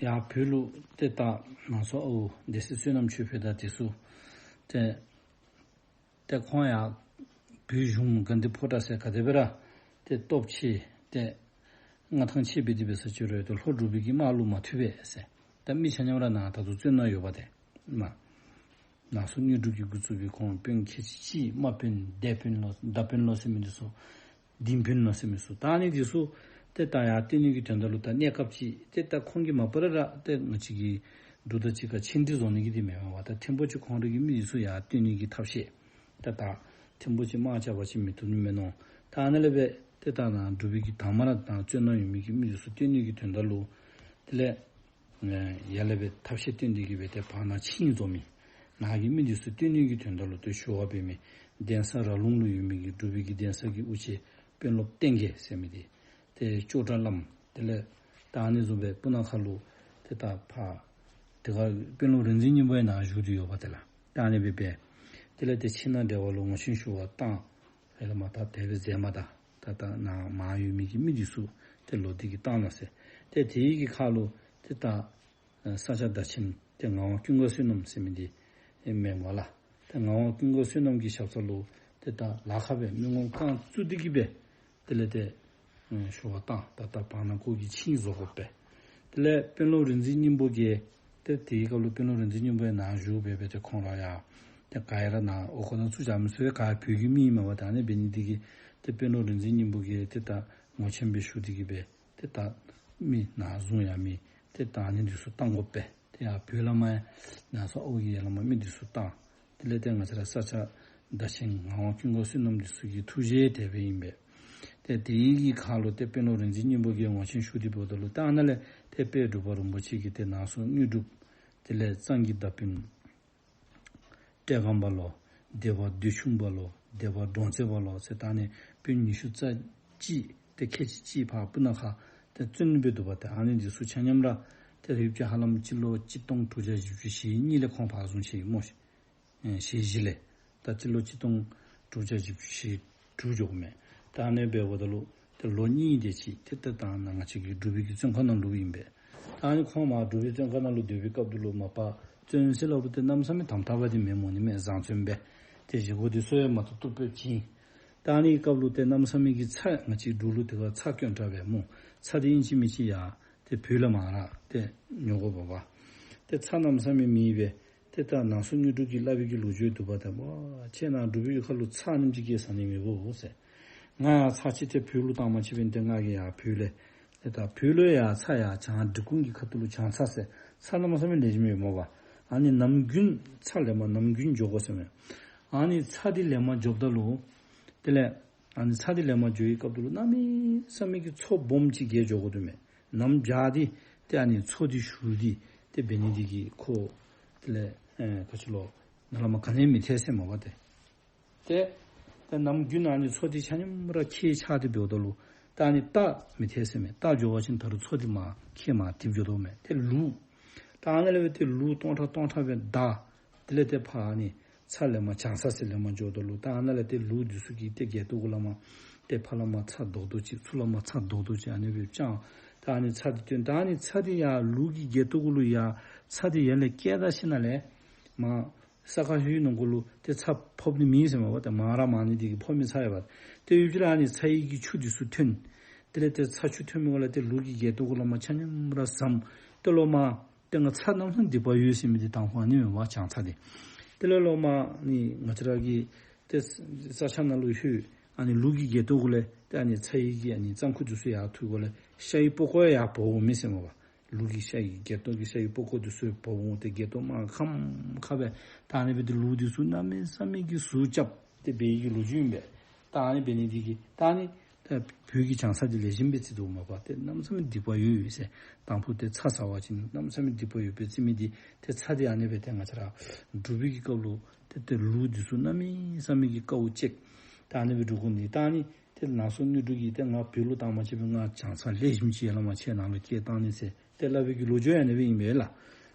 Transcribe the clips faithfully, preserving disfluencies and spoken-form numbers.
ཡར་བོད་ལུ་ཏེ་ད་ནང་སོ་ཨའུ་སྡེ་སྲིད་བསོད་ནམས་ཆོས་འཕེལ་དང་དེ་ཚུ་ཏེ་ཏེ་ཁོང་ཡང་བོད་གཞུང་དགའ་ལྡན་ཕོ་བྲང་ཟེར་ག་དེ་སྦེ་ར་ཏེ་སྟོབས་ཆེ་ཏེ་མངའ་ཐང་ཆེ་སྦེ་དེ་སྦེ་ས་ཅིག་རུང་ཏེ་ལྷོ་འབྲུག་པའི་གི་དམག་ལུ་མ་ཐུབ་པས་ཟེར། ད་མི་ཆ་མཉམ་ར་ནཱ་ད་ལྟོ་བཙོན་ནང་ཡོད་པ་ཏེ་མ་ནང་སོ་དངོས་གྲུབ་ཀྱིས་འགོ་བཙུགས་པའི་ཁོང་དཔོན་ཁལ་གཅིག་གཅིག་དམག་དཔོན་སྡེ་དཔོན་ལོ་མདའ་དཔོན་ལོ་ཟེར་མི་འདི་ཚུ་ལྡིང་དཔོན་ལོ་ཟེར་མི་ཚུ་ད་ཨ་ནི་འདི་ཚུ་ཏེ་ད་ཡར་བཏོན་ནི་གི་དོན་དག་ལུ་ད་གནས་སྐབས་ཅིག་ཏེ་ད་ཁོང་གིས་མ་པ་ར་ར་ཏེ་ང་བཅས་ཀྱི་འབྲུག་དང་གཅིག་ཁར་ཆིངས་འགྲིག་བཟོ་ནི་གི་འདི་མེན་པར་ད་ཐེངས་པོ་ཅིག་ཁོང་རའི་གི་མི་འདི་ཚུ་ཡར་བཏོན་ནི་གི་ཐབས་ཤེས་ཏེ་ད་ཐེངས་པོ་ཅིག་དམག་རྐྱབ་པ་ཅིན་མི་བཏུབ་ནི་མས་མནོ། ད་ཨ་ནི་ལས་སྦེ་ཏེ་ད་ནཱ་འབྲུག་པའི་གི་དང་མ་ར་ད་བཙོན་ནང་ཡོད་མི་གི་མི་འདི་ཚུ་བཏོན་ནི་གི་དོན་དག་ལུ་དེ་ལས་ཡར་ལས་སྦེ་ཐབས་ཤེས་བཏོན་ཏེ་གི་སྦེ་ཏེ་བར་ན་ཆིངས་བཟོ་མི་ནཱ་གི་མི་འདི་ཚུ་བཏོན་ནི་གི་དོན་དག་ལུ་ཏེ་ཞུ་བ་འབད་མི་གདན་ས་ར་ལུང་ལུ་ཡོད་མི་གི་འབྲུག་པའི་གི་གདན་ས་གི་དབུ་ཅན་དཔོན་སློབ་བསྟན་རྒྱས་ཟེར་མི་འདི་ཏེ་ཅོག་གྲ་བླམ་དེ་ལས་ད་ཨ་ནི་བཟུམ་སྦེ་སྤུ་ན་ཁ་ལུ་ཏེ་ད་ཕར་དེ་ཁར་དཔོན་སློབ་རིག་འཛིན་སྙིང་པོ་ཡང་ནཱ་བཞུགས་ཏེ་ཡོད་པ་དེ་ལགས། ད་ཨ་ནི་སྦེ་སྦེ་དེ་ལས་ཏེ་ཕྱི་ནང་འབྲེལ་བ་ལུ་ངོ་ཆེན་ཞུ་བར་བཏང་། དེ་ལས་མ་ད་དེ་སྦེ་མཛད་མ་ད་ད་ད་ནཱ་མར་ཡོད་མི་གི་མི་འདི་ཚུ་ཏེ་ལོག་སྟེ་གི་བཏང་ལོ་ཟེར། ཏེ་དེ་གི་ཁར་ལུ་ཏེ་ད་ས་སྐྱ་བདག་ཆེན་ཏེ་ངག་དབང་ཀུན་དགའ་བསོད་ནམས་ཟེར་མི་འདི་མེན་མས་ལགས། ཏེ་ངག་དབང་ཀུན་དགའ་བསོད་ནམས་ཀྱི་ཞབས་ས་ལུ་ཏེ་ད་ལཱ་ཁག་སྦེ་མི་ངོམ་རྐང་བཙུགས་ཏེ་གི་སྦེ་དེ་ལས་ཏེ་ཞུ་བར་བཏང་། ད་ད་བར་ན་ཁོ་གིས་ཆིངས་བཟོ་དགོ་པས། དེ་ལས་དཔོན་སློབ་རིག་འཛིན་སྙིང་པོ་གིས་ཏེ་དེའི་སྐབས་ལུ་དཔོན་སློབ་རིག་འཛིན་སྙིང་པོ་ཡང་ནཱ་བཞུགས་སྦེ་སྦེ་ཏེ་ཁོང་ར་ཡང་ཏེ་ག་ཡ་ར་ནཱ་འོག་ཁོ་ནང་ཚུ་བྱ་མི་ཚུ་ཡང་ག་ཡ་བོད་ཀྱི་མི་ཨིན་མས་པ། ད་ཨ་ནི་འབད་ནི་འདི་གིས་ཏེ་དཔོན་སློབ་རིག་འཛིན་སྙིང་པོ་གིས་ཏེ་ད་ངོ་ཆེན་སྦེ་ཞུ་སྟེ་གི་སྦེ་ཏེ་ད་མི་ནཱ་བཟུང་ཡ་མི་ཏེ་ད་ཨ་ནི་འདི་ཚུ་བཏང་དགོ་པས། ཏེ་ཡར་བོད་ལས་མར་ཡང་ནཱ་སོ་ཨའུ་གིས་ཡར་ལས་མར་མི་འདི་ཚུ་བཏང་། དེ་ལས་ཏེ་ང་བཅས་ར་ས་སྐྱ་བདག་ཆེན་ངག་དབང་ཀུན་དགའ་བསོད་ནམས་འདི་ཚུ་གི་ཐུགས་བཞེད་དེ་སྦེ་ཨིན་པས། ཏེ་དེའི་གི་ཁར་ལུ་ཏེ་དཔོན་སློབ་རིག་འཛིན་སྙིང་པོ་གིས་ངོ་ཆེན་ཞུ་སྟེ་འབདཝ་ད་ལུ་ཏེ་ཨ་ནཱ་ལས་ཏེ་དཔལ་འབྲུག་པ་རིན་པོ་ཆེ་གིས་ཏེ་ནང་སོ་དངོས་གྲུབ་དེ་ལས་གཙང་གི་མདའ་དཔོན་བཀྲས་སྒང་པ་ལོ། སྡེ་པ་འདོད་ཆུང་པ་ལོ། སྡེ་པ་འབྲོང་རྩེ་པ་ལོ་ཟེར་ད་ཨ་ནི་དཔོན་ཉི་ཤུ་རྩ་གཅིག་ཏེ་ཁལ་གཅིག་གཅིག་ཕར་སྤུ་ན་ཁ་ཏེ་བཙོན་སྦེ་འདུག་པ། ཏེ་ཨ་ནི་འདི་ཚུ་ཆ་མཉམ་ར་ཏེ་ཡུདཔ་ཅིག་ཧ་ལམ་སྤྱི་ལོ་གཅིག་སྟོང་དྲུག་བརྒྱ་བཞི་བཅུ་ཞེ་གཉིས་ལས་ཁོང་ཕར་བཟུང་ཅི་སྨོ་ཤིག། ཨེ་ཞེ་བཞི་ལས་ད་སྤྱི་ལོ་གཅིག་སྟོང་དྲུག་བརྒྱ་བཞི་བཅུ་ཞེ་དྲུག་འགྱོཝ་མས། ད་ཨ་ནི་འབདཝ་ད་ལུ་ཏེ་ལོ་གཉིས་དེ་ཅིག་ཏེ་ཏེ་ད་ནཱ་ང་བཅས་ཀྱི་འབྲུག་པའི་གི་བཙོན་ཁང་ནང་ལུ་ཨིན་པས། ད་ཨ་ནི་ཁོང་མར་འབྲུག་པའི་བཙོན་ཁང་ནང་ལུ་སྡོད་པའི་སྐབས་དེ་ལུ་མ་པ་བཙོན་ཟེར་སླབ་རུང་ཏེ་གནམ་མེད་ས་མེད་དམ་དྲག་པ་འདི་མེན་མོ་ནི་མས། བཟང་བཙོན་སྦེ་ཏེ་བཞེས་སྒོ་འདི་ཚུ་ཡང་མ་ཐོབ་ཐོབ་སྦེ་བྱིན། ད་ཨ་ནི་སྐབས་ལུ་ཏེ་གནམ་མེད་ས་མེད་ཀྱི་ཚྭ་ང་བཅས་འབྲུག་ལུ་དེ་ཁར་ཚྭ་དཀོན་དྲགས་པས་སྨོ། ཚྭ་འདི་ཨིན་ཅི་མིན་ཅི་ཡར་ཏེ་བོད་ལས་མར་ར་ཏེ་ཉོ་དགོ་པས་པ། ཏེ་ཚྭ་གནམ་མེད་ས་མེད་མེད་པས། ཏེ་ད་ནང་སོ་དངོས་གྲུབ་ཀྱིས་སླབ་པའི་གི་ལོ་རྒྱུས་འདུག་པ། ཏེ་པ་ཁྱེད་ནཱ་འབྲུག་པའི་གི་ཁ་ལུ་ཚྭ་ཨ་ནེམ་ཅིག་གིས་ཟ་ནི་མེད་གོ་ཟེར། ང་ཡང་ཚྭ་ཅིག་ཏེ་བོད་ལུ་བཏང་པ་ཅིན་འབད་ནི་དེ་ང་གིས་ཡར་བོད་ལས་ཏེ་ད་བོད་ལུ་ཡང་ཚྭ་ཡར་བྱང་འབྲི་གུང་གི་ཁ་ཐུག་ལུ་བྱང་ཚྭ་ཟེར་ཚྭ་གནམ་མེད་ས་མེད་ལེགས་ཤོམ་ཡོད་སྨོ་པ། ཨ་ནི་ནམ་རྒྱུན་ཚྭ་ལེན་པར་ནམ་རྒྱུན་འགྱོ་དགོ་ཟེར་མས། ཨ་ནི་ཚྭ་འདི་ལེན་པར་འགྱོཝ་ད་ལུ་དེ་ལས་ཨ་ནི་ཚྭ་འདི་ལེན་པར་འགྱོ་བའི་སྐབས་དེ་ལུ་གནམ་མེད་ས་མེད་ཀྱི་མཚོ་སྦོམ་ཅིག་བརྒལ་འགྱོ་དགོ་དོ་མས། གནམ་བྱཱར་འདི་ཏེ་ཨ་ནི་མཚོ་འདི་ཞུ་སྟེ་ཏེ་འབད་ནི་འདི་གིས་ཁོ་དེ་ལས་ཨེ་ག་ཅི་ལོ་ནཱ་ལས་མར་ག་ནི་མི་ཐལ་ཟེར་མས་པ། ཏེ་ཏེ་ཏེ་ནམ་རྒྱུན་ཨ་ནི་མཚོ་འདི་ཆ་མཉམ་ར་ཁྱེགས་ཆགས་ཏེ་འབདཝ་ད་ལུ་ད་ཨ་ནི་རྟ་མི་ཐལ་ཟེར་མས། རྟ་འགྱོ་བ་ཅིན་ད་རུང་མཚོ་འདི་མར་ཁྱེགས་མར་རྡིབ་འགྱོ་དོ་མས། ཏེ་ལུག་ད་ཨ་ནཱ་ལས་འབད་ཏེ་ལུག་སྟོང་ཕྲག་སྟོང་ཕྲག་སྦེ་བདའ། དེ་ལས་ཏེ་ཕར་ཨ་ནི་ཚྭ་ལེན་པར་བྱང་ཚྭ་ཟེར་ལེན་པར་འགྱོཝ་ད་ལུ་ད་ཨ་ནཱ་ལས་ཏེ་ལུག་འདི་ཚུ་གིས་ཏེ་སྒལ་ཏོ་གུ་ལས་མར་ཏེ་ཕར་ལས་མར་ཚྭ་རྡོག་རྡོག་ཅིག་ཚུར་ལས་མར་ཚྭ་རྡོག་རྡོག་ཅིག་ཨ་ནི་སྦེ་བརྐྱང་། ད་ཨ་ནི་ཚྭ་འདི་བཏོན། ད་ཨ་ནི་ཚྭ་འདི་ཡར་ལུག་གི་སྒལ་ཏོ་གུ་ལུ་ཡར་ཚྭ་འདི་ཡར་ལས་བཀལ་ད་ཞིནམ་ལས་མར་ས་ཁ་ཧོད་ནང་གུ་ལུ་ཏེ་ཚྭ་ཕབ་ནི་མེད་ཟེར་མས་པ། ཏེ་མང་ར་མང་ནི་འདི་གིས་ཕབ་མི་ཚར་ཡོད་པ། ཏེ་ཡུདཔ་ཅིག་ར་ཨ་ནི་ཚྭ་ཡི་གི་ཆུ་འདི་ཚུ་ཐོན། དེ་ལས་ཏེ་ཚྭ་ཆུ་ཐོན་མི་གུ་ལས་ཏེ་ལུག་གི་སྒལ་ཏོ་གུ་ལས་མར་ཆ་མཉམ་ར་ཟམ། ཏེ་ལོག་མར་ཏེ་ང་ཚྭ་གནམ་མེད་ས་མེད་སྡིག་པ་ཡོད་ཟེར་མི་འདི་དང་ཕུ་ཨ་ནི་མས་པ། བྱང་ཚྭ་འདི། དེ་ལས་ལོག་མར་ནི་ང་བཅས་ར་གི་ཏེ་ས་ཆ་ནང་ལུ་ལྷོད། ཨ་ནི་ལུག་གི་སྒལ་ཏོ་གུ་ལས་ཏེ་ཨ་ནི་ཚྭ་ཡི་གི་ཨ་ནི་རྩམ་ཁུ་འདི་ཚུ་ཡར་འཐུ་གུ་ལས་ཤ་ཡི་པགས་ཀོ་ཡང་འབོ་འོང་མི་ཟེར་མས་པ། ལུག་གི་ཤ་ཡི་སྒལ་ཏོ་གི་ཤ་ཡི་པགས་ཀོ་འདི་ཚུ་འབོ་འོང་། ཏེ་སྒལ་ཏོ་དམར་ཁམ་ཁ་སྦེ། ད་ཨ་ནི་སྦེ་ཏེ་ལུག་འདི་ཚུ་གནམ་མེད་ས་མེད་ཀྱི་ཟུག་རྐྱབ་སྟེ་འབད་ཡི་གི་ལོ་རྒྱུས་ཨིན་པས། ད་ཨ་ནི་འབད་ནི་འདི་གིས་ད་ཨ་ནི་ད་བོད་ཀྱི་བྱང་ཚྭ་འདི་ལེགས་ཤོམ་སྦེ་བརྩི་དོ་མས་པ། ཏེ་གནམ་མེད་ས་མེད་སྡིག་པ་ཡོད་ཡོད་ཟེར། དང་ཕུ་ཏེ་ཚྭ་ཟ་བ་ཅིན་གནམ་མེད་ས་མེད་སྡིག་པ་ཡོད་པའི་བརྩི་མི་འདི་ཏེ་ཚྭ་འདི་ཨ་ནི་སྦེ་ཏེ་ང་བཅས་ར་འབྲུག་པའི་གི་སྐབས་ལུ་ཏེ་ཏེ་ལུག་འདི་ཚུ་གནམ་མེད་ས་མེད་ཀྱི་དཀའཝ་སྤྱད། ད་ཨ་ནི་སྦེ་འགྱོ་དགོ་ནི། ད་ཨ་ནི་ཏེ་ནང་སོ་དངོས་གྲུབ་ཀྱིས་ཏེ་ང་བོད་ལུ་བཏང་པ་ཅིན་ང་བྱང་ཚྭ་ལེགས་ཤོམ་ཅིག་ཡར་ལས་མར་ཁྱེད་ནང་ལུ་བསྐྱལ་བཏང་ནི་ཟེར་ཏེ་སླབ་པའི་གི་ལོ་རྒྱུས་ཨ་ནི་སྦེ་ཨིན་པས་ལགས།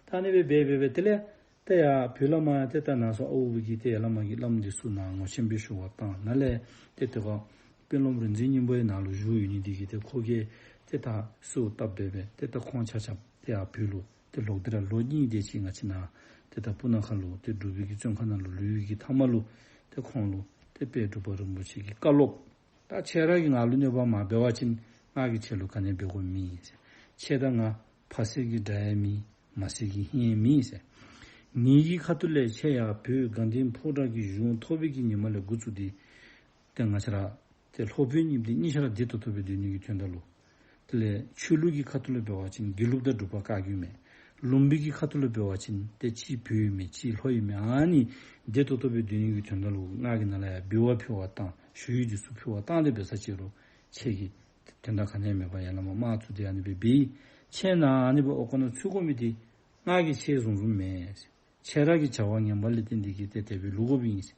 ད་ཨ་ནི་སྦེ་འབད་འབད་འབད་དེ་ལས་ཏེ་ཡར་བོད་ལས་མར་ཏེ་ད་ནང་སོ་ཨའུ་བུ་གིས་ཏེ་ཡར་ལས་མར་གྱི་བླམ་འདི་ཚུ་ནཱ་ངོ་ཆེན་སྦེ་ཞུ་བར་བཏང་། ནཱ་ལས་ཏེ་དེ་ཁར་དཔོན་སློབ་རིག་འཛིན་སྙིང་པོ་ཡང་ནཱ་ལུ་བཞུགས་ཡོད་ནི་འདི་གིས་ཏེ་ཁོ་གིས་ཏེ་ད་གསོལཝ་བཏབ་འབད་འབད་ཏེ་ད་ཁོང་ཆ་ཁྱབ་ ཏེ་ཡར་བོད་ལུ་ཏེ་ལོག་སྟེ་ར་ལོ་གཉིས་དེ་ཅིག་ང་བཅས་ནཱ་ཏེ་ད་སྤུ་ན་ཁ་ལུ་ཏེ་འབྲུག་པའི་གི་བཙོན་ཁང་ནང་ལུ་ལུས་པའི་གི་མཐའ་མ་ལུ་ཏེ་ཁོང་ལུ་ཏེ་དཔལ་འབྲུག་པ་རིན་པོ་ཆེ་གིས་བཀའ་སློབ། ད་ཁྱེད་ར་གིས་ང་ལུ་གནོད་པ་མ་འབད་བ་ཅིན་ང་གིས་ཁྱེད་ལུ་ག་ནི་འབད་དགོཔ་མེད་ཟེར། ཁྱེད་དང་ང་ཕ་སྲིད་ཀྱི་དགྲ་ཡང་མེན། མ་སྲིད་ཀྱི་ཧིང་ཡང་མེན་ཟེར། ངེའི་གི་ཁ་ཐུག་ལས་ཁྱེད་ཡར་བོད་དགའ་ལྡན་ཕོ་བྲང་གི་གཞུང་ཐོབ་པའི་གི་ཉི་མ་ལས་འགོ་བཙུགས་ཏེ་ཏེ་ང་བཅས་ར་ཏེ་སློབ་དཔོན་གཉིས་པོ་འདི་གཉིས་ཆ་ར་བདེ་ཏོག་ཏོ་སྦེ་སྡོད་ནི་གི་དོན་དག་ལུ། དེ་ལས་ཆོས་ལུགས་ཀྱི་ཁ་ཐུག་ལས་འབད་བ་ཅིན་དགེ་ལུགས་དང་འབྲུག་པ་བཀའ་བརྒྱུད་མས། ལུང་པའི་གི་ཁ་ཐུག་ལས་འབད་བ་ཅིན་ཏེ་གཅིག་བོད་ཡུལ་མས་གཅིག་ལྷོ་ཡུལ་མས། ཨ་ནི་བདེ་ཏོག་ཏོ་སྦེ་སྡོད་ནི་གི་དོན་དག་ལུ་ང་གིས་ནཱ་ལས་ཡར་འབུལ་བ་ཕུལ་བར་བཏང་ཞུ་ཡིག་འདི་ཚུ་ཕུལ་བར་བཏང་སྟེ་འབད་ས་ཅིག་རུང་ཁྱེད་ཀྱིས་དོན་དག་ག་ནི་ཡང་མེད་པར་ཡར་ལས་མར་དམག་བཙུགས་ཏེ་ཨ་ནི་སྦེ་འབད། ཁྱེད་ནཱ་ཨ་ནི་སྦེ་འོག་ཁང་ནང་ཚུད་དགོ་མི་འདི་ང་གིས་ཁྱེད་བཟུང་བཟུངམ་མེན། ཁྱེད་ར་གི་བྱ་བ་ངན་པ་ལས་བརྟེན་ཏེ་གིས་ཏེ་དེ་སྦེ་ལུས་དགོཔ་ཨིན་ཟེར།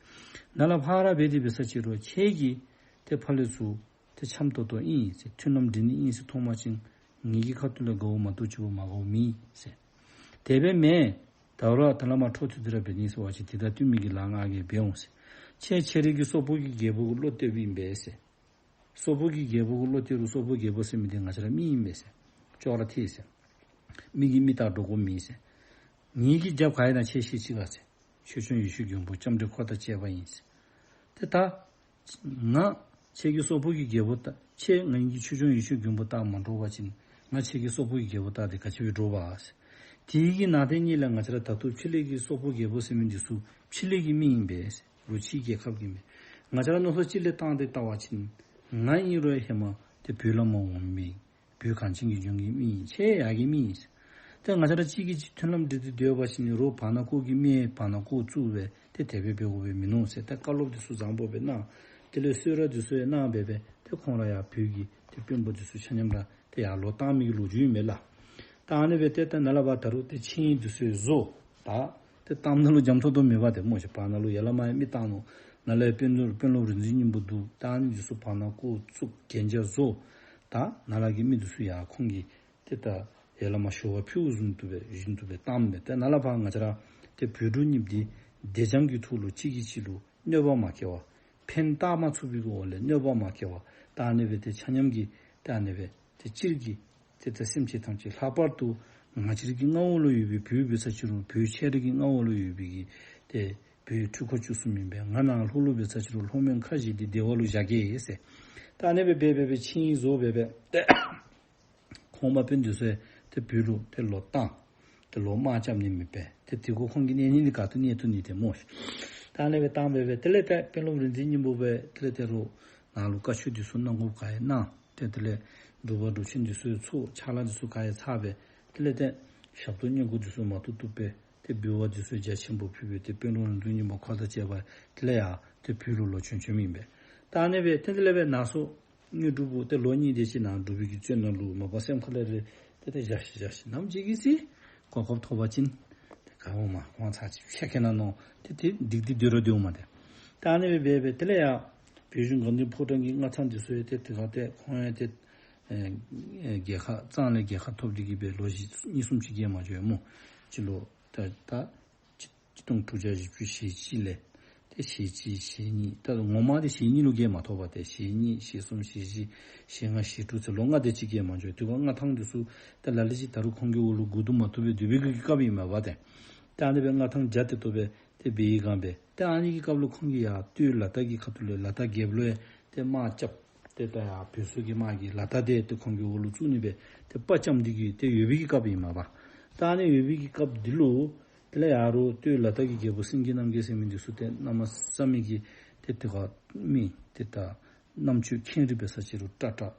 ནཱ་ལས་ཕར་ར་འབད་དེ་འབད་ས་ཅིག་རུང་ཁྱེད་ཀྱིས་ཏེ་ཕར་ལས་ཚུར་ཏེ་འཆམ་ཏོག་ཏོ་ཨིན་ཟེར་མཐུན་ལམ་འགྲིག་ནི་ཨིན་ཟེར་མཐོང་པ་ཅིན་ངེའི་གི་ཁ་ཐུག་ལས་དགའཝ་མ་གཏོགས་ཅིག་པོ་མ་དགའཝ་མེད་ཟེར། དེ་སྦེ་མེན། ད་རུང་ད་ལས་མར་འཕྲོ་མཐུད་དེ་ར་འབད་ནི་ཟེར་བ་ཅིན་དེ་དང་བསྟུན་མི་གི་ལཱ་ང་གིས་འབད་འོང་ཟེར། ཁྱེད་ཁྱེད་རའི་གི་སོག་པོ་གི་རྒྱལ་པོ་གི་བློ་གཏད་པའི་ཨིན་པས་ཟེར། སོག་པོ་གི་རྒྱལ་པོ་གི་བློ་གཏད་རུང་སོག་པོ་རྒྱལ་པོ་ཟེར་མི་འདི་ང་བཅས་ར་མི་ཨིན་པས་ཟེར། ཅོག་ར་འཐད་ཟེར། མི་གིས་མི་བལྟ་འགྲོ་དགོཔ་མེད་ཟེར། ངེའི་གི་རྒྱབ་ག་ཨིན་ན་ཁྱེད་ཤེས་ཅི་ག་ཟེར། ཆོས་སྐྱོང་ཡེ་ཤེས་མགོན་པོ་ལྕམ་དྲལ་འཁོར་དང་བཅས་པ་ཨིན་ཟེར། ཏེ་ད་ང་ཁྱེད་ཀྱི་སོག་པོ་གི་རྒྱལ་པོ་བལྟ་ཁྱེད་ངེའི་གི་ཆོས་སྐྱོང་ཡེ་ཤེས་མགོན་པོ་བལྟ་མ་འགྲོ་བ་ཅིན་ང་ཁྱེད་ཀྱི་སོག་པོ་གི་རྒྱལ་པོ་བལྟ་སྟེ་ག་ཅི་སྦེ་འགྲོ་བ་ཟེར། དེའི་གི་ནང་དེ་ཉིད་ལས་ང་བཅས་ར་ད་ལྟོ་ཕྱི་གླིང་གི་སོག་པོ་རྒྱལ་པོ་ཟེར་མི་འདི་ཚུ་ཕྱི་གླིང་གི་མི་ཨིན་པས་ཟེར། རུ་ཕྱིའི་རྒྱལ་ཁབ་ཀྱི་མི། ང་བཅས་ར་མནོ་བསམ་ཅིག་ལས་བཏང་སྟེ་བལྟ་བ་ཅིན་ང་ཨིན་རུང་ཧེ་མ་ཏེ་བོད་ལས་མར་འོང་མི་བོད་གངས་ཅན་གྱི་ལྗོངས་ཀྱི་མི་ཨིན། ཁྱེད་ཡར་གྱི་མི་ཨིན་ཟེར། ཏེ་ང་བཅས་ར་གཅིག་གིས་གཅིག་མཐུན་ལམ་འགྲིག་སྟེ་སྡོད་པ་ཅིན་རུང་བར་ན་ཁོ་གིས་མི་བར་ན་ཁོ་བཙུགས་སྦེ་ཏེ་དེ་སྦེ་འབད་དགོཔ་སྦེ་མིན་ནུག་ཟེར། ཏེ་བཀའ་སློབ་འདི་ཚུ་བཟང་པོ་སྦེ་གནང་། དེ་ལས་གསོལ་རས་འདི་ཚུ་ཡང་གནང་སྦེ་སྦེ་ཏེ་ཁོང་ར་ཡར་བོད་ཀྱི་ཏེ་དཔོན་པོ་འདི་ཚུ་ཆ་མཉམ་ར་ཏེ་ཡར་ལོག་བཏང་མི་གི་ལོ་རྒྱུས་ཨིན་མས་ལགས། ད་ཨ་ནི་སྦེ་ཏེ་ད་ནཱ་ལས་ཕར་ད་རུང་ཏེ་ཆིངས་ཡིག་འདི་ཚུ་ཡང་བཟོ། ད་ཏེ་གཏམ་ནང་ལུ་འཇམ་ཏོང་ཏོ་མེད་པ་ཏེ་སྨོ་ཤེ། བར་ན་ལུ་ཡར་ལས་མར་ཡང་མི་བཏང་ནུག། ནཱ་ལས་དཔོན་སློབ་དཔོན་སློབ་རིག་འཛིན་སྙིང་པོ་འདུག། ད་ཨ་ནི་འདི་ཚུ་བར་ན་བཀོ་བཙུགས་གན་རྒྱ་བཟོ། ད་ནཱ་ལས་ཀྱི་མི་འདི་ཚུ་ཡར་ཁོང་གིས་ཏེ་ད་ཡར་ལས་མར་ཞུ་བ་ཕུལཝ་བཞིན་དུ་སྦེ་བཞིན་དུ་སྦེ་བཏངམ་མས། ཏེ་ནཱ་ལས་ཕར་ང་བཅས་ར་ཏེ་བོད་འབྲུག་གཉིས་པོ་འདི་བདེ་འཇམ་གྱི་ཐོག་ལུ་གཅིག་གིས་གཅིག་ལུ་གནོད་པ་མ་བསྐྱལ་བར་ཕན་བཏགས་མ་ཚུགས་པའི་གི་འོག་ལས་གནོད་པ་མ་བསྐྱལ་བར་ད་ཨ་ནི་སྦེ་ཏེ་ཆ་མཉམ་གྱིས་ཏེ་ཨ་ནི་སྦེ་ཏེ་སྤྱིར་གྱི་ཏེ་ད་སེམས་ཅན་ཐམས་ཅད་ལྷག་པར་དུ་ང་བཅས་རའི་གི་མངའ་འོག་ལུ་ཡོད་པའི་བོད་འབད་ས་ཅིག་རུང་བོད་ཁྱེད་རའི་གི་མངའ་འོག་ལུ་ཡོད་པའི་གི་ཏེ་བོད་འཕྲུལ་འཁོར་བཅུ་གསུམ་ཨིན་པས། ང་ནཱ་ལྷོ་ལུ་འབད་ས་ཅིག་རུང་ལྷོ་མོན་ཁ་བཞེས་ཏེ་བདེ་བ་ལུ་བཞག་གེ་ཟེར། ད་ཨ་ནི་སྦེ་འབད་འབད་འབད་ཆིངས་ཡིག་བཟོ་འབད་འབད་ཏེ་གོང་མ་དཔོན་འདི་ཚུ་ཡང་ཏེ་བོད་ལུ་ཏེ་ལོག་བཏང་། ཏེ་ལོག་དམག་རྐྱབ་ནི་མེད་པས། ཏེ་དེ་གུ་ཁོང་གི་གནས་ནི་འདི་ག་ཏེ་གནས་བཏུབ་ནི་ཏེ་སྨོ། ད་ཨ་ནི་སྦེ་བཏང་འབད་འབད་དེ་ལས་ཏེ་དཔོན་སློབ་རིག་འཛིན་སྙིང་པོ་སྦེ་དེ་ལས་ཏེ་རུང་ནཱ་ལུ་བཀའ་ཆོས་འདི་ཚུ་གནང་དགོཔ་ག་ཡང་གནང་། ཏེ་དེ་ལས་འབྲུག་པ་འབྲུག་ཆེན་འདི་ཚུ་ཡང་ཚོགས་ཕྱག་ལཱ་འདི་ཚུ་ག་ཡང་ཚར་སྦེ་དེ་ལས་ཏེ་ཞབས་ཏོག་བསྙེན་བཀུར་འདི་ཚུ་མ་ཐུབ་ཐུབ་སྦེ་ཏེ་འབུལ་བ་འདི་ཚུ་རྒྱ་ཆེན་པོ་ཕུལ་སྦེ་ཏེ་དཔོན་སློབ་རིག་འཛིན་སྙིང་པོ་ཁོ་དང་བཅས་པ་དེ་ལས་ཡར་ཏེ་བོད་ལུ་ལོག་བྱོན་བྱོནམ་ཨིན་པས། ད་ཨ་ནི་སྦེ་ཏེ་དེ་ལས་སྦེ་ནང་སོ་དངོས་གྲུབ་པོ་ཏེ་ལོ་གཉིས་དེ་ཅིག་ནཱ་འབྲུག་པའི་གི་བཙོན་ནང་ལུ་མ་པ་སེམས་ཁ་ལས་རེ་ཏེ་ཏེ་བཞག་ཤིག་བཞག་ཤིག་ནམ་ཅིག་གི་ཚེ་གོ་སྐབས་ཐོབ་པ་ཅིན་ཏེ་ག་འོང་མ་འོང་ཚར་ཅིག་ཕྱེད་ཀ་ནང་ནོ་ཏེ་ཏེ་སྡིག་སྡིག་སྡོད་ར་སྡོདཔ་མས་ཏེ། ད་ཨ་ནི་སྦེ་འབད་འབད་དེ་ལས་ཡར་བོད་གཞུང་དགའ་ལྡན་ཕོ་བྲང་གི་མངའ་ཐང་འདི་ཚུ་ཡང་ཏེ་དེ་ཁར་ཏེ་ཁོང་ཡང་ཏེ་ཨེ་ཨེ་རྒྱལ་ཁ་གཙང་ལས་རྒྱལ་ཁ་ཐོབ་སྟེ་གི་སྦེ་ལོ་བཞི་གཉིས་གསུམ་ཅིག་བརྒལ་མ་འགྱོ་ཡ་སྨོ། སྤྱི་ལོ་ད་ད་ཆིག་སྟོང་དྲུག་བརྒྱ་བཞི་བཅུ་ཞེ་གཅིག་ལས་ཏེ་ཞེ་གཅིག་ཞེ་གཉིས་ད་ངོ་མ་འདི་ཞེ་གཉིས་ལུ་བརྒལ་མ་ཐོབ་པས། ཏེ་ཞེ་གཉིས་ཞེ་གསུམ་ཞེ་བཞི་ཞེ་ལྔ་ཞེ་དྲུག་ཚེ་ལོ་ལྔ་དེ་ཅིག་བརྒལ་མ་འགྱོ། དེ་སྒང་མངའ་ཐང་འདི་ཚུ་ཏེ་ལ་ལུ་ཅིག་ད་རུང་ཁོང་གི་འོག་ལུ་བསྒུག་བསྡད་མ་བཏུབ་པའི་སྡོད་པའི་གི་སྐབས་ཨིན་མས་པ་ཏེ། ཏེ་ཨ་ནི་སྦེ་མངའ་ཐང་རྒྱ་ཏེ་ཏོག་སྦེ་ཏེ་འབད་བའི་སྒང་སྦེ་ཏེ་ཨ་ནི་གི་སྐབས་ལུ་ཁོང་གིས་ཡར་སྟོད་ལ་དྭགས་ཀྱི་ཁ་ཐུག་ལས་ལ་དྭགས་རྒྱལཔོ་ལུ་ཡང་ཏེ་དམག་རྐྱབ། ཏེ་ད་ཡར་བོད་སོག་གི་དམག་གིས་ལ་དྭགས་དེ་ཏེ་ཁོང་གི་འོག་ལུ་བཙུགས་ནི་སྦེ་ཏེ་དཔའ་བཅམ་སྟེ་གི་ཏེ་ཡོད་པའི་གི་སྐབས་ཨིན་མས་པ། ད་ཨ་ནི་ཡོད་པའི་གི་སྐབས་འདི་ལུ་དེ་ལས་ཡར་རུང་སྟོད་ལ་དྭགས་ཀྱི་རྒྱལ་པོ་སེང་གེ་རྣམ་རྒྱལ་ཟེར་མི་འདི་ཚུ་ཏེ་གནམ་མེད་ས་མེད་ཀྱི་ཏེ་དེ་ཁར་མི་ཏེ་ད་རྣམ་དཔྱོད་མཁྱེན་རིག་འབད་ས་ཅིག་རུང་ཀྲག་ཀྲག།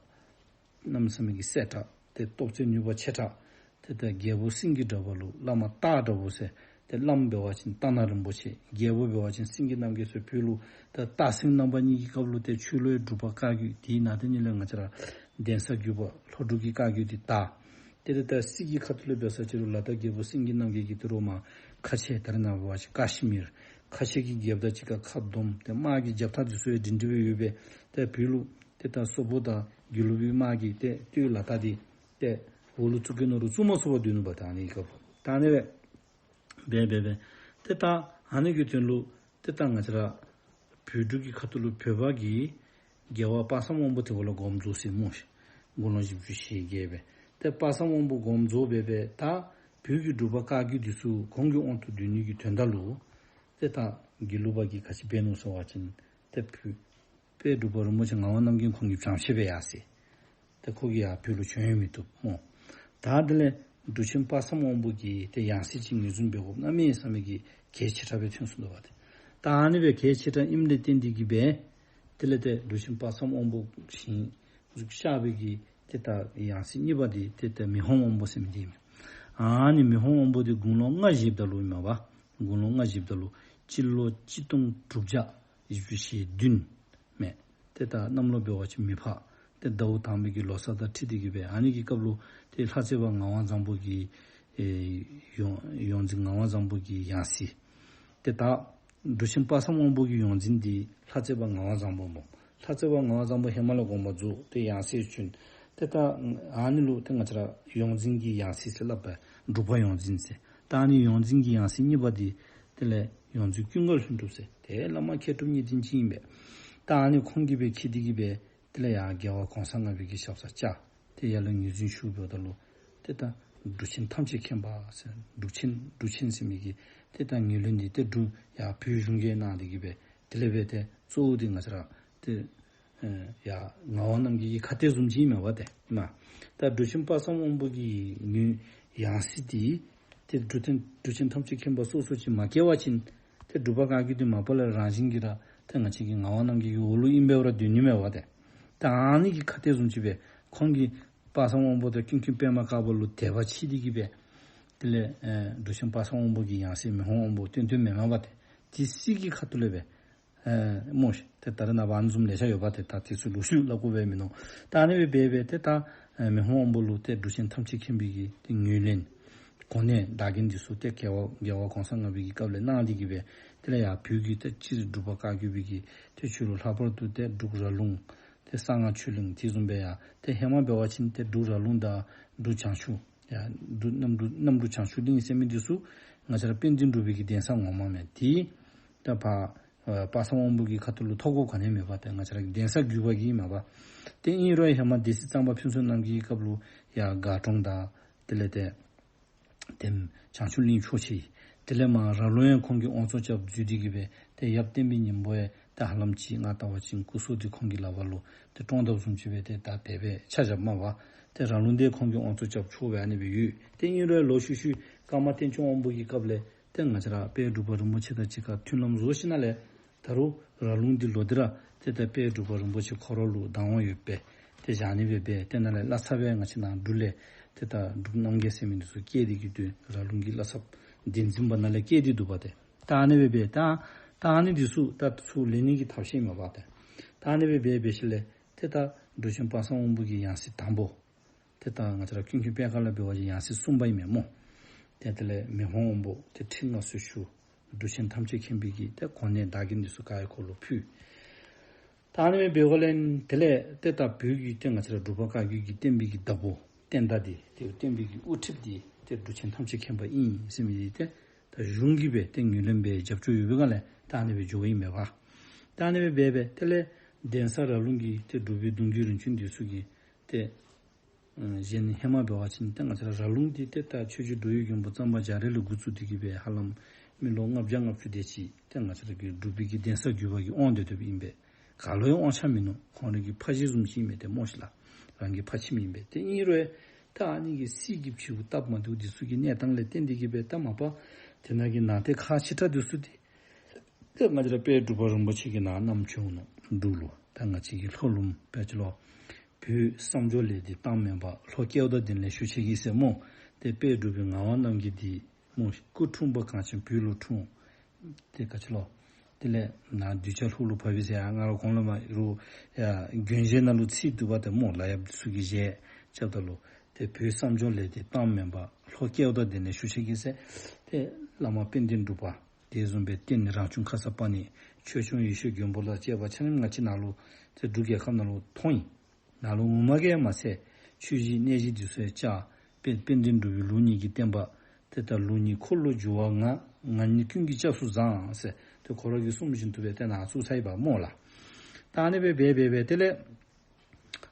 གནམ་མེད་ས་མེད་ཀྱི་གསལ་དྲགས་ཏེ་སྟོབས་རྩལ་ནུས་པ་ཆེ་དྲགས། ཏེ་ད་རྒྱལ་པོ་སེང་གེ་འདྲ་བ་ལུ་བླ་མ་སྟག་འདྲ་བོ་ཟེར། ཏེ་བླམ་འབད་བ་ཅིན་སྟག་ན་རིན་པོ་ཆེ། རྒྱལ་པོ་འབད་བ་ཅིན་སེང་གེ་རྣམ་རྒྱལ་ཚུ་བོད་ལུ་ད་སྟག་སེང་རྣམ་པ་གཉིས་ཀྱི་སྐབས་ལུ་ཏེ་ཆོས་ལུགས་འབྲུག་པ་བཀའ་བརྒྱུད། དེའི་ནང་དེ་ཉིད་ལས་ང་བཅས་ར་གདན་ས་བརྒྱུད་པ་ལྷོ་འབྲུག་གི་བཀའ་བརྒྱུད་འདི་དར། ཏེ་ད་ད་སྲིད་ཀྱི་ཁ་ཐུག་ལས་འབད་ས་ཅིག་རུང་ལ་དྭགས་རྒྱལ་པོ་སེང་གེ་རྣམ་རྒྱལ་གྱིས་ཏེ་རོ་མ་ཁ་ཆེ་ད་རེས་ནངས་པ་ཅིན་ཀ་ཤི་མིར་ཁ་ཆེ་གི་རྒྱལཔོ་དང་གཅིག་ཁར་ཁ་བསྡོམས། ཏེ་དམག་གི་རྒྱབ་ཐག་འདི་ཚུ་ཡང་སྒྲིང་སྒྲི་སྦེ་ཡོད་པས། ཏེ་བོད་ལུ་ཏེ་ད་སོག་པོ་དང་དགེ་ལུགས་པའི་དམག་གིས་ཏེ་སྟོད་ལ་དྭགས་འདི་ཏེ་འོག་ལུ་བཙུགས་གེ་མནོ་རུང་བཙུགས་མ་ཚུགས་པར་སྡོད་ནུག་པ། ད་ཨ་ནི་གི་སྐབས་ལུ་ད་ཨ་ནི་སྦེ་འབད་འབད་འབད་ཏེ་ད་ཨ་ནི་གི་དོན་ལུ་ཏེ་ད་ང་བཅས་ར་བོད་འབྲུག་གི་ཁ་ཐུག་ལུ་བོད་པ་གི་རྒྱལ་བ་དཔག་བསམ་དབང་པོ་དེ་བ་ལ་དགོངས་རྫོགས་ཟེར་སྨོ་ཤིག། དགུང་ལོ་བཞི་བཅུ་ཞེ་བརྒྱད་སྦེ། ཏེ་དཔག་བསམ་དབང་པོ་སྒོམ་རྫོགས་སྦེ་སྦེ་ད་བོད་ཀྱི་འབྲུག་པ་བཀའ་བརྒྱུད་འདི་ཚུ་གོང་གི་དབང་དུ་བསྡུ་ནི་གི་དོན་དག་ལུ་ཏེ་ད་དགེ་ལུགས་པ་གིས་ག་ཅི་འབད་ནུག་ཟེར་བ་ཅིན་ཏེ་བོད་དཔལ་འབྲུག་པ་རིན་པོ་ཆེ་ངག་དབང་རྣམ་རྒྱལ་ཁོང་གིས་བྱང་ཤེས་སྦེ་ཡར་སོ་ཡི། ཏེ་ཁོ་གིས་ཡར་བོད་ལུ་བྱོན་ཡང་མི་བཏུབ་སྨོ། ད་དེ་ལས་འབྲུག་ཆེན་དཔག་བསམ་དབང་པོ་གིས་ཏེ་ཡང་སྲིད་ཅིག་ངོས་འཛིན་འབད་དགོཔ་གནམ་མེད་ས་མེད་ཀྱི་གལ་ཆེ་དྲགས་སྦེ་ཐོན་སོང་ནུག་པ་ཏེ། ད་ཨ་ནི་སྦེ་གལ་ཆེ་དྲགས་ཨིནམ་ལས་བརྟེན་ཏེ་གིས་སྦེ་དེ་ལས་ཏེ་འབྲུག་ཆེན་དཔག་བསམ་དབང་པོ་ཞིང་འཛུགས་གཤགས་པའི་གི་ཏེ་ད་ཡང་སྲིད་གཉིས་པ་འདི་ཏེ་ད་མི་ཕམ་དབང་པོ་ཟེར་མི་འདི་ཨིན་མས། ཨ་ནི་མི་ཕམ་དབང་པོ་འདི་དགུང་ལོ་ལྔ་བཞེསཔ་ད་ལུ་ཨིན་མས་པ། དགུང་ལོ་ལྔ་བཞེསཔ་ད་ལུ་སྤྱི་ལོ་གཅིག་སྟོང་དྲུག་བརྒྱ་བཞི་བཅུ་ཞེ་བདུན་མས། ཏེ་ད་གནམ་ལོ་འབད་བ་ཅིན་མེ་ཕག་ཏེ་ཟླཝ་དང་པའི་གི་ལོ་གསར་དང་འཁྲིལ་ཏེ་གིས་སྦེ་ཨ་ནི་གི་སྐབས་ལུ་ཏེ་ལྷ་རྩེ་པ་ངག་དབང་བཟང་པོ་གི་ཨེ་ཡོངས་ཡོངས་འཛིན་ངག་དབང་བཟང་པོ་གི་ཡང་སྲིད། ཏེ་ད་འབྲུག་ཆེན་དཔག་བསམ་དབང་པོ་གི་ཡོངས་འཛིན་འདི་ལྷ་རྩེ་པ་ངག་དབང་བཟང་པོ་སྨོ། ལྷ་རྩེ་པ་ངག་དབང་བཟང་པོ་ཧེ་མ་ལས་དགོངས་པ་རྫོགས་ཏེ་ཡང་སྲིད་བྱོན། ཏེ་ད་ཨ་ནི་ལུ་ཏེ་ང་བཅས་ར་ཡོངས་འཛིན་གྱི་ཡང་སྲིད་ཟེར་སླབ་པས། འབྲུག་པ་ཡོངས་འཛིན་ཟེར། ད་ཨ་ནི་ཡོངས་འཛིན་གྱི་ཡང་སྲིད་གཉིས་པ་འདི་དེ་ལས་ཡོངས་འཛིན་ཀུན་དགའ་ལྷུན་གྲུབ་ཟེར། ཏེ་བླ་མ་མཁས་གྲུབ་གཉིས་ལྡན་ཅིག་ཨིན་པས། ད་ཨ་ནི་ཁོང་གིས་སྦེ་འཁྱིད་དེ་གིས་སྦེ་དེ་ལས་ཡར་རྒྱལ་བ་གོང་ས་ལྔ་པའི་གི་ཞབས་སར་བཅར། ཏེ་ཡར་ལས་ངོས་འཛིན་ཞུཝ་ད་ལུ་ཏེ་ད་འབྲུག་ཆེན་ཐམས་ཅད་མཁྱེན་པ་ཟེར་འབྲུག་ཆེན་འབྲུག་ཆེན་ཟེར་མི་གི་ཏེ་ད་ངོས་ལེན་འདི་ཏེ་འབྲུག་ཡར་བོད་གཞུང་གིས་གནང་སྟེ་གིས་སྦེ་དེ་ལས་སྦེ་ཏེ་གཙོ་བོ་འདི་ང་བཅས་ར་ཏེ་ཨེ་ཡར་ངག་དབང་རྣམ་རྒྱལ་གྱི་ཁ་གཏད་བཟུམ་ཅིག་ཨིན་མས་པ་ཏེ་མ། ད་འབྲུག་ཆེན་དཔག་བསམ་དབང་པོ་གི་ངོས་ཡང་སྲིད་འདི་ཏེ་འབྲུག་ཆེན་འབྲུག་ཆེན་ཐམས་ཅད་མཁྱེན་པ་སོ་སོ་ཅིག་མ་བཀལ་བ་ཅིན་ཏེ་འབྲུག་པ་བཀའ་བརྒྱུད་འདི་མ་པ་ལས་རང་བཞིན་གྱིས་ར་ཏེ་ང་བཅས་ཀྱི་ངག་དབང་རྣམ་རྒྱལ་གྱི་འོག་ལུ་ཨིན་པས་ར་སྡོད་ནི་མས་པ་ཏེ། ད་ཨ་ནི་གི་ཁ་གཏད་བཟུམ་ཅིག་སྦེ་ཁོང་གིས་དཔག་བསམ་དབང་པོ་དང་ཀུན་མཁྱེན་པདྨ་དཀར་པོ་ལུ་དད་པ་ཆེ་སྟེ་གིས་སྦེ་དེ་ལས་ཨེ་འབྲུག་ཆེན་དཔག་བསམ་དབང་པོ་གི་ཡང་སྲིད་མི་ཕམ་དབང་པོ་བསྟེན་དོན་མེན་མས་པ་ཏེ། དེ་སྲིད་ཀྱི་ཁ་ཐུག་ལས་སྦེ་ཨེ་སྨོ་ཤིག། ཏེ་ད་རེས་ནངས་པ་ཨ་ནི་བཟུམ་ལེ་ཤ་ཡོད་པ་ཏེ། ད་དེ་ཚུ་ལོག་ཤུལ་སླབ་དགོཔ་མིན་ནུག། ད་ཨ་ནི་སྦེ་འབད་སྦེ་ཏེ་ད་ཨེ་མི་ཕམ་དབང་པོ་ལུ་ཏེ་འབྲུག་ཆེན་ཐམས་ཅད་མཁྱེན་པའི་གི་ཏེ་ངོས་ལེན་གོ་གནས་བདག་འཛིན་འདི་ཚུ་ཏེ་རྒྱལ་བ་རྒྱལ་བ་གོང་ས་ལྔ་པའི་གི་སྐབས་ལས་གནང་སྟེ་གིས་སྦེ་དེ་ལས་ཡར་བོད་ཀྱི་ཏེ་སྤྱིར་འབྲུག་པ་བཀའ་བརྒྱུད་པའི་གི་ཏེ་ཆོས་ལུགས་ལྷག་པར་དུ་ཏེ་འབྲུག་ར་ལུང་ཏེ་གསང་སྔགས་ཆོས་གླིང་དེ་བཟུམ་སྦེ་ཡང་ཏེ་ཧེ་མ་འབད་བ་ཅིན་ཏེ་འབྲུག་ར་ལུང་དང་འབྲུག་བྱང་ཆུབ་ཡང་འབྲུག་གནམ་འབྲུག་གནམ་འབྲུག་བྱང་ཆུབ་གླིང་ཟེར་མི་འདི་ཚུ་ང་བཅས་ར་དཔལ་ལྡན་འབྲུག་པའི་གི་གདན་ས་ངོ་མ་མས། དེ་ད་ཕར་ཨ་དཔག་བསམ་དབང་པོ་གི་ཁ་ཐུག་ལུ་ཐོབ་དགོཔ་ག་ནི་ཡང་མེད་པ་ཏེ། ང་བཅས་ར་གི་གདན་ས་བརྒྱུད་པ་གི་མས་པ། ཏེ་ཨིན་རུང་ཧེ་མ་སྡེ་སྲིད་གཙང་པ་ཕུན་ཚོགས་རྣམ་རྒྱལ་གྱི་སྐབས་ལུ་ཡར་དགའ་གྲོང་དང་དེ་ལས་ཏེ་ཏེ་བྱང་ཆུབ་གླིང་ཕྱོགས་ཆེ། དེ་ལས་མར་ར་ལུང་ཡང་ཁོང་གིས་དབང་གཙོ་རྐྱབ་འཛུལ་ཏེ་གིས་སྦེ་ཏེ་ཡབ་བསྟན་པའི་སྙིང་པོ་ཡང་ཏེ་ཧ་ལམ་ཅིག་ང་བལྟ་བ་ཅིན་སྐུ་སྲོག་འདི་ཁོང་གི་ལག་པར་ལུ་ཏེ་བཀྲོངས་དཔ་བཟུམ་ཅིག་སྦེ་ཏེ་ད་དེ་སྦེ་ཆ་བཞགཔ་མས་པ། ཏེ་ར་ལུང་འདི་ཁོང་གིས་དབང་གཙོ་རྐྱབ་ཆོག་སྦེ་ཨ་ནི་སྦེ་ཡོད། ཏེ་ཨིན་རུང་ལོག་ཤུལ་ཤུལ་ཀརྨ་བསྟན་སྐྱོང་དབང་པོ་གི་སྐབས་ལས་ཏེ་ང་བཅས་ར་དཔལ་འབྲུག་པ་རིན་པོ་ཆེ་དང་གཅིག་ཁར་མཐུན་ལམ་བཟོ་ཞིནམ་ལས་ད་རུང་ར་ལུང་འདི་ལོག་སྟེ་ར་ཏེ་ད་དཔལ་འབྲུག་པ་རིན་པོ་ཆེ་ཁོ་ར་ལུ་བདག་དབང་ཡོད་པའི་ཏེ་བཞག་ནི་སྦེ་འབད། ཏེ་ནཱ་ལས་བླ་ཚབ་སྦེ་ང་བཅས་ནཱ་འབྲུག་ལས་ཏེ་ད་འབྲུག་རྣམ་རྒྱལ་ཟེར་མི་འདི་ཚུ་བསྐོས་ཏེ་གིས་ཏེ་ར་ལུང་གི་བླ་ཚབ་གདན་འཛིན་པ་ནཱ་ལས་བསྐོས་ཏེ་འདུག་པ་ཏེ། ད་ཨ་ནི་སྦེ་འབད་ད་ད་ཨ་ནི་འདི་ཚུ་ད་ཚུར་ལེན་ནི་གི་ཐབས་ཤེས་མེད་པ་ཏེ། ད་ཨ་ནི་སྦེ་འབད་འབད་ཞིནམ་ལས་ཏེ་ད་འབྲུག་ཆེན་དཔག་བསམ་དབང་པོ་གི་ཡང་སྲིད་དང་པོ་ཏེ་ད་ང་བཅས་ར་ཀུན་མཁྱེན་པད་དཀར་ལ་འབད་བ་ཅིན་ཡང་སྲིད་གསུམ་པ་ཨིན་མས་སྨོ། ཏེ་དེ་ལས་མི་ཕམ་དབང་པོ་ཏེ་ཁྲི་མངའ་གསོལ་ཞུ། འབྲུག་ཆེན་ཐམས་ཅད་མཁྱེན་པའི་གི་ཏེ་གོ་གནས་བདག་འཛིན་འདི་ཚུ་ག་ར་ཁོ་ལུ་ཕུལ། ད་ཨ་ནི་སྦེ་འབད་དགོཔ་ལས་དེ་ལས་ཏེ་ད་བོད་ཀྱི་ཏེ་ང་བཅས་ར་འབྲུག་པ་བཀའ་བརྒྱུད་ཀྱི་བསྟན་པའི་གི་བདག་པོ་བསྟན་བདག་འདི་ཏེ་བསྟན་པའི་གི་དབུ་ཁྲིདཔ་འདི་ཏེ་འབྲུག་ཆེན་ཐམས་ཅད་མཁྱེན་པ་ཨིན་ཟེར་མི་འདི་ཏེ་ད་གཞུང་གིས་སྦེ་ཏེ་ངོས་ལེན་འབད་རྒྱབ་སྐྱོར་ཡོད་པའི་སྒང་ལས་ད་ཨ་ནི་སྦེ་འགྱོཝ་ཨིན་མས་པ། ད་ཨ་ནི་སྦེ་འབད་འབད་དེ་ལས་གདན་ས་ར་ལུང་གི་ཏེ་འབྲུག་པའི་གདུང་བརྒྱུད་རིམ་བྱོན་འདི་ཚུ་གིས་ཏེ་ཨ་གཞན་ཧེ་མ་འབད་བ་ཅིན་ཏེ་ང་བཅས་ར་ར་ལུང་འདི་ཏེ་ད་ཆོས་རྗེ་འགྲོ་བའི་མགོན་པོ་གཙང་པ་རྒྱ་རས་ལས་འགོ་བཙུགས་ཏེ་གིས་སྦེ་ཧ་ལམ་མི་ལོ་ལྔ་བརྒྱ་ལྔ་བཅུ་དེ་ཅིག་ཏེ་ང་བཅས་ར་གི་འབྲུག་པའི་གི་གདན་ས་བརྒྱུད་པ་གིས་དབང་སྡོད་སྡོདཔ་ཨིན་པས། ག་ལུ་ཡང་དབང་ཆ་མིན་ནུག། ཁོང་རའི་གི་ཕ་གཞིས་བཟུམ་ཅིག་ཨིན་མས་ཏེ་སྨོ་ཤིག་ལགས། རང་གི་ཕ་ཁྱིམ་ཨིན་པས། ཏེ་ཨིན་རུང་ད་ཨ་ནི་གི་སྲིད་ཀྱི་བྱིའུ་སྟབས་མ་བདེཝ་འདི་ཚུ་གི་གནས་སྟངས་ལས་བརྟེན་ཏེ་གིས་སྦེ་ད་མ་པ་དེ་ནང་གི་ནང་རྟེན་ཁག་ཆེ་དྲགས་འདི་ཚུ་ཏེ་ཏེ་ང་བཅས་ར་དཔལ་འབྲུག་པ་རིན་པོ་ཆེ་གིས་ནཱ་བསྣམས་བྱོན་ནུག་འབྲུག་ལུ། ད་ང་བཅས་ཀྱི་ལྷོ་ལུངམ་དཔལ་ཆེ་ལོ། བོད་བསམ་སྦྱོར་ལས་འདས་གཏམ་མེན་པ། ལྷོ་སྐལ་བ་དང་ལྡན་ལས་ཞུ་ཆེ་གེ་ཟེར་སྨོ། ཏེ་དཔལ་འབྲུག་པའི་ངག་དབང་རྣམ་རྒྱལ་འདི་སྨོ་སྐུ་འཁྲུངས་པ་གངས་ཅན་བོད་ལུ་འཁྲུངས། ཏེ་ག་ཅི་ལོ། དེ་ལས་ནཱ་གདུལ་བྱ་ལྷོ་ལུ་བབས་པས་ཟེར་ཡང་ང་ར་གོང་ལུ་མ་རུ་ཡ་རྒྱན་བཞེས་ནང་ལུ་ཚིག་འདུག་པ་ཏེ་སྨོ་ལགས། ཡབ་ཚུ་གི་བཞེས་རྐྱབ་ད་ལུ་ཏེ་བོད་བསམ་སྦྱོར་ལས་འདས་གཏམ་མེན་པ། ལྷོ་སྐལ་བ་དང་ལྡན་ལས་ཞུ་ཆེ་གེ་ཟེར། ཏེ་བླ་མ་དཔལ་ལྡན་འབྲུག་པ་དེ་བཟུམ་སྦེ་བསྟན་རང་བྱུང་ཁརྶ་པཱ་ཎི་ཆོས་སྐྱོང་ཡེ་ཤེས་མགོན་པོ་ལ་བཅས་པ་ཆ་མཉམ་ང་བཅས་ནཱ་ལུ་ཏེ་འབྲུག་རྒྱལ་ཁབ་ནང་ལུ་མཐོང་ཡི། ནཱ་ལུ་ངོ་མ་གིས་མ་ཚད་ཆོས་གཞིས་གནས་གཞི་འདི་ཚུ་ཡང་བཅགས། དཔལ་དཔལ་ལྡན་འབྲུག་པའི་ལུགས་གཉིས་ཀྱི་བསྟན་པ་ཏེ་ད་ལུགས་གཉིས་འཁོར་ལོ་བསྒྱུར་བ་ང་ང་ཉིད་ཀུན་གྱི་སྐྱབས་སུ་བཟང་ཟེར་ཏེ་ཁོ་ར་གིས་གསུངས་བཞིན་དུ་སྦེ་ཏེ་ནཱ་བཙུགས་ཚར་ཡི་པ་སྨོ་ལགས། ད་ཨ་ནི་སྦེ་འབད་འབད་འབད་དེ་ལས་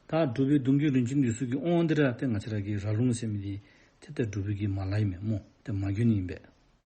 ད་འབྲུག་པའི་གདུང་བརྒྱུད་རིམ་བྱོན་འདི་ཚུ་གི་དབང་འདི་ར་ཏེ་ང་བཅས་ར་གི་ར་ལུང་ཟེར་མི་འདི་ཏེ་ད་འབྲུག་པའི་གི་མ་ལག་ཨིན་མས་སྨོ། ཏེ་མ་རྒྱུན་ཨིན་པས།